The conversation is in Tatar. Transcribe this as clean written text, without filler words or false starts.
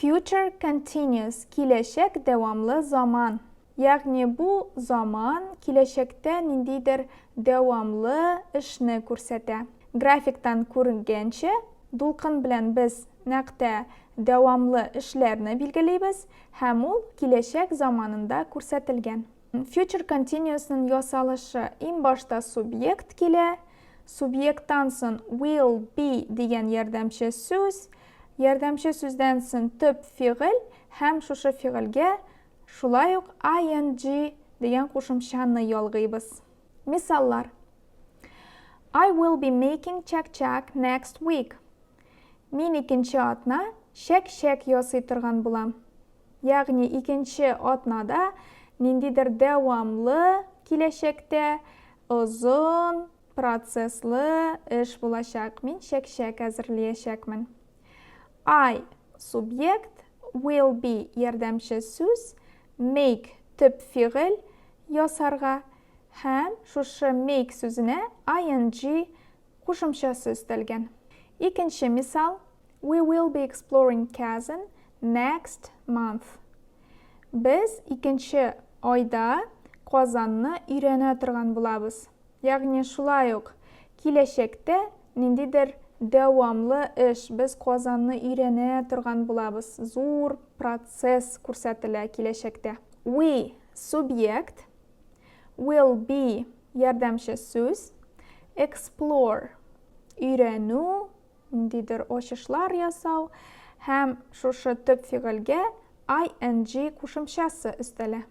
Future continuous, киләчәк дәвамлы заман. Ягъни бу заман киләчәктә ниндидер дәвамлы эшне күрсәтә. Графиктан күренгәнчә, дулкын белән без нәкъ тә дәвамлы эшләрне билгелибез һәм ул киләчәк заманында күрсәтелгән. Future continuous-ның ясалышы, иң башта субъект килә, субъекттан соң will be дигән ярдәмче сүз, ярдәмче сүздән соң төп фигыль һәм шушы фигыльгә шулай ук ing дигән кушымчаны ялгыйбыз. Мисаллар. I will be making чәк-чәк next week. Мин икенче атна чәк-чәк ясый торган булам. Ягъни икенче атнада ниндидер дәвамлы киләчәктә озын процесслы эш булачак. Мин чәк-чәк әзерлиячәкмен. I субъект, will be ярдәмче сүз, make төп фигыль ясарга һәм шушы make сүзенә ing кушымчасы өстәлгән. Икенче мисал, We will be exploring Kazan next month. Без икенче айда Казанны өйрәнә торган булабыз. Ягъни шулай ук киләчәктә ниндидер дәвамлы эш, без Казанны өйрәнә торган булабыз. Зур процесс күрсәтелә киләчәктә. We субъект, will be ярдәмче сүз, explore өйрәнү, ниндидер ачышлар ясау һәм шушы төп фигыльгә ing кушымчасы өстәлә.